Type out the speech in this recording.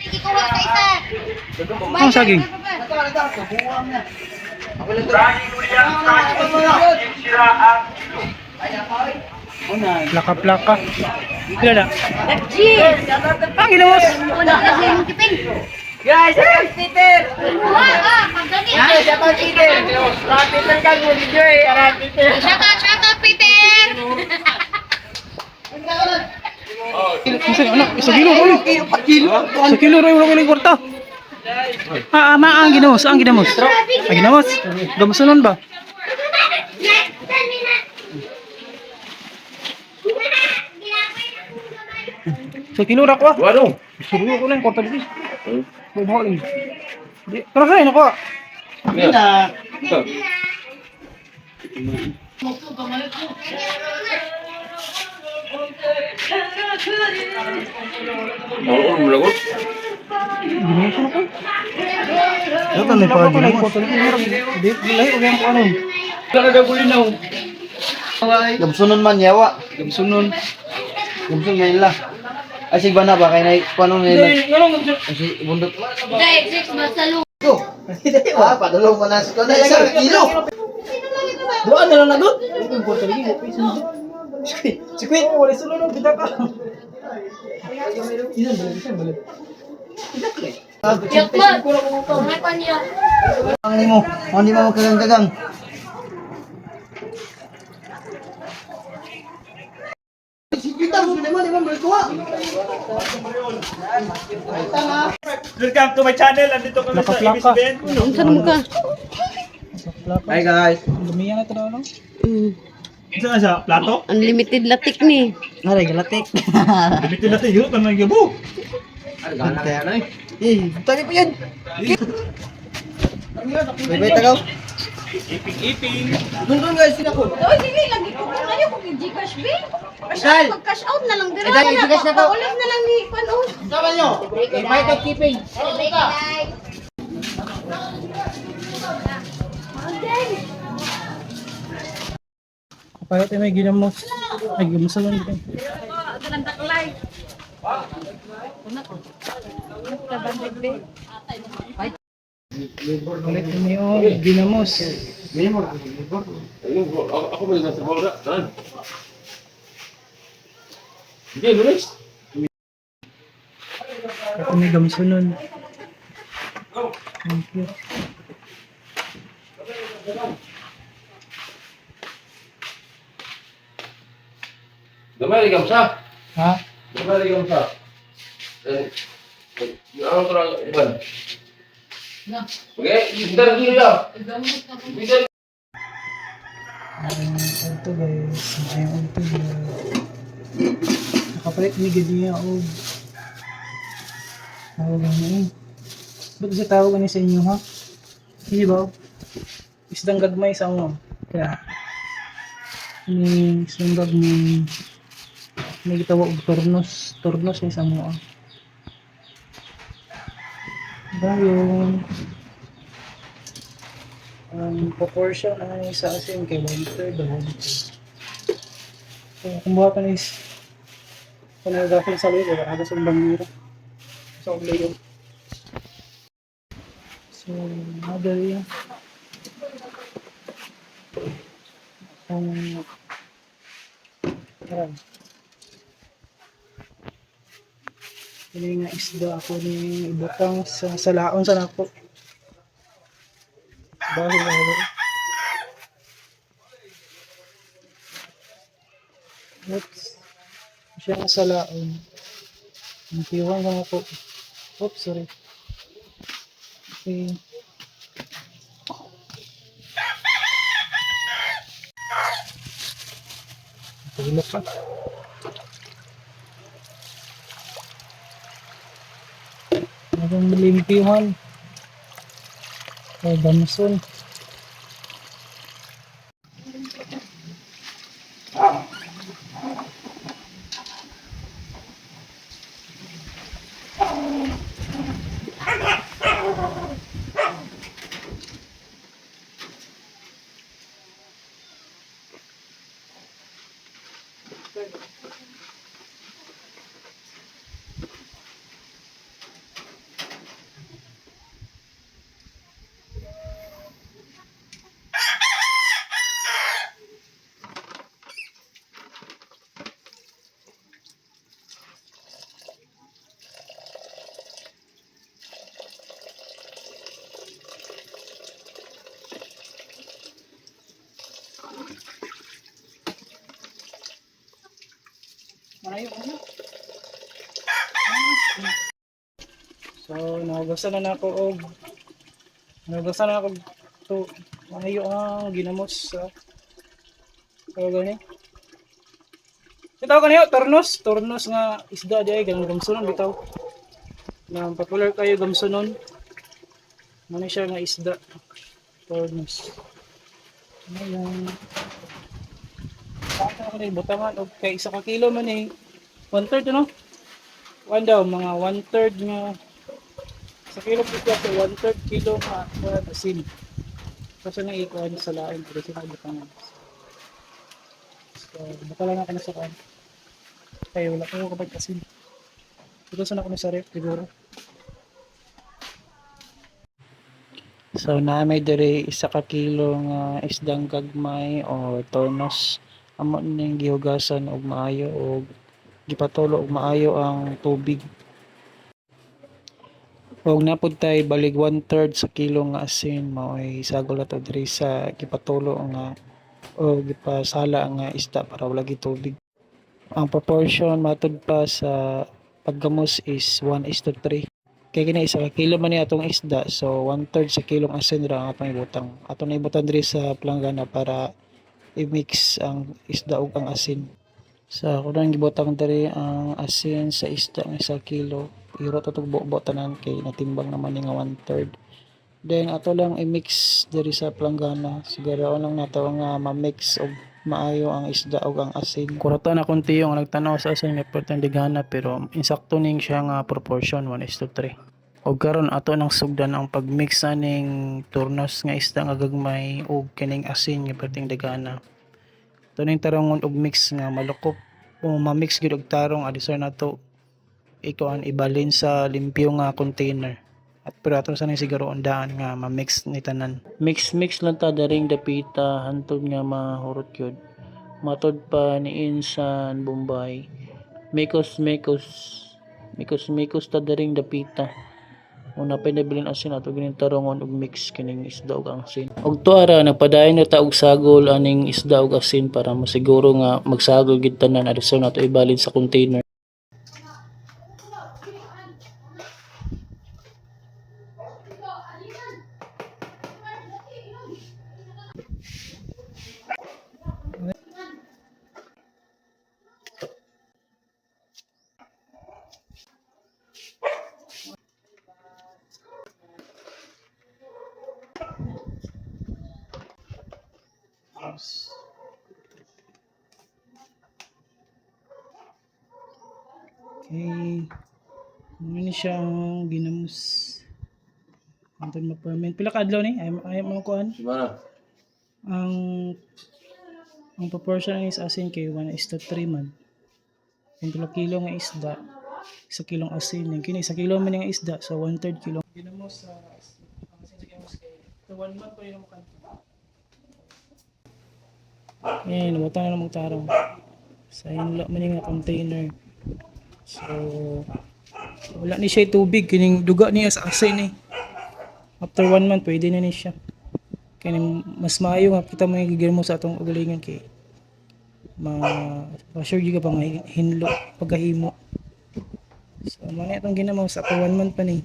Ikuha sa isa. Ang saging. Plaka-plaka. Pila na? Ang ginamos! Wala na siya yung kiping. Guys, shout Peter! Kuha ka, pagdali. Shout out Peter! Peter ka mo video eh. Aray, Peter. Shout out, shout out, Peter! Isa, ano? Isa kilo, uy. Isa kilo, Roy. Wala ko yung kwarta. Ah, ah, ma, ang ginamos, ang ginamos. Ang ginamos. Gamsunon ba? Sa kilo ra ko ah. Waduh. Suruh ko lang kwarta dito. Bubuha lang. Di, tara kayo nako. Na. Oo, mulagot. Ginamos ko. Ito may pa ginamos. Di, lahi og ko ano. Gamsunon man yawa. Gamsunon. Gamsun ngayon la. Ay sig bana ba kay nay kuno nila. Nganong gamsun? Ay si bundot. Dahil, six, basalo. Ah, padulong mo na sa isa kilo. Duha na lang nagot. Ito yung kwarta lagi, Squid. Squid. Oh, wala sulod bida ka. Isan balik, isan balik. Yakman! Mga kanya. Ang nimo, ang di mo kagang-kagang. Kita mo naman imong kuha. Welcome to my channel. Andito kami sa Nakaplaka. ABS-CBN. Unsa naman ka? Hi guys. Lumiyan na ito na ano? Saan sa plato? Unlimited latik ni. Aray galatik. Limited natin yun. Tanang yabo. Eh, tali pa yan. Bye bye tagaw. Iping-iping. Dun dun guys sila ko. Oy, dili lagi ko kung kayo kung Gcash be. Dal. Pag cash out na lang dira Eh, dal, na. i-Gcash na ko. Paulas na lang ni kuan oh. Sama nyo. Bye kay keeping. Kapayat ay may ginamos. Ay, ginamusalon dito. Ulit niyo, ginamos. Ako ba nasa bawah na? Hindi, lunes. Ito may gamsunon. Thank you. Gamay rin kamsa. Ha? Gamay rin kamsa. Ano to lang, Ivan? Okay, bitar gini lang. Bitar. Ito guys, mayroon ito. Nakapalit ni Gadiya og tawag ang eh. Ba't kasi tawag ani sa inyo ha? Hindi ba? Isdang gagmay sa mo. Kaya ni isdang gagmay may gitawag og tornos, tornos ni sa mo. Ah. Dayon. Ang proportion ay sa asin kay 1/3 o 1/3. So, kung buhatan is kung nagagapin sa luyo, wala ka sa bangiro. Sa ulayo. So, madali yan. Kung tara. Ini nga isda ako ni ibutang sa salaon sa nako. Baho baho. Oops. Siya nga sa laon. Ang piwang lang ako. Oops, sorry. Okay. Tulog pa. Anong limpihan? Ay, damson. Malayo ano. So, nahugasan na nako og nahugasan na ako to maayo ang ginamos sa tawag gani. Bitaw kaniyo tornos, tornos nga isda di ay ganang gamsunon bitaw. Na popular kayo gamsunon. Mano siya nga isda. Tornos. Ayan. Saan ako na butangan og kay isa ka kilo man eh. 1/3 ano? One daw mga 1/3 nga sa kilo po siya so 1/3 kilo nga nga asin. Kasi nang ikuan sa lain pero sa butangan. So, buta lang ako na sa kuan. Kaya wala ko kapag asin. Ito sa ako na sa ref siguro. So naa may diri isa ka kilo nga isdang gagmay o tornos. Amo ning gihugasan og maayo og gipatulo og maayo ang tubig. Og napud tay balig 1/3 sa kilo nga asin mao'y sagol ato diri sa gipatulo nga o gipasala nga isda para wala gyud tubig. Ang proportion matud pa sa paggamos is 1:3. Kay kini isa ka kilo man ni atong isda, so 1/3 sa kilong asin ra ang atong ibutang. Ato na ibutang diri sa planggana para i-mix ang isda ug ang asin. Sa ako nang gibutang diri ang asin sa isda nga isa kilo. Iro to tug bubo tanan kay natimbang naman ni nga 1/3. Then ato lang i-mix diri sa planggana. Siguro lang nato nga ma-mix og maayo ang isda ug ang asin. Kurata na kunti yung nagtanaw sa asin nga pertendigana pero insakto ning siya nga proportion 1:3. Og karon ato nang sugdan ang pagmix aning turnos nga isda nga gagmay ug kining asin nga perting dagana. Ato ning tarongon og mix nga malukop o ma-mix gyud og tarong adisar nato ikuan ibalhin sa limpyo nga container. At pero ato sa ning siguro undaan nga ma-mix ni tanan. Mix mix lang ta daring dapita hantod nga mahurot gyud. Matod pa ni Insan Bombay. Mekos mekos mekos mekos ta daring dapita. Una pa nabilin asin ato gining tarongon og mix kining isda ug ang asin. Og tuara nagpadayon na ta og sagol aning isda ug asin para masiguro nga magsagol gid tanan adto nato ibalhin sa container. Okay. Ano ni siya ang ginamos. Anton ma-ferment. Pila ka adlaw ni? Ay ay mo kuan. Gimana? Ang ang proportion ni sa asin kay 1:3 man. Kung tulo kilo nga isda, isa kilong asin. Yung kini isa kilo man nga isda, so 1/3 kilo. Ginamos sa ang asin sa ginamos kay to 1 month pa yun mo kanto. Ayan, nabutang na namang tarong. Sa inlo man yung nga container. So, wala ni siya tubig. Kining duga niya sa asin eh. After 1 month, pwede na ni siya. Kaya mas maayo nga kita mo yung gigil mo sa atong ugalingon kay ma ma-sure gyud ka pa nga hinlo pagkahimo. So, mo na itong ginamo sa after 1 month pa ni.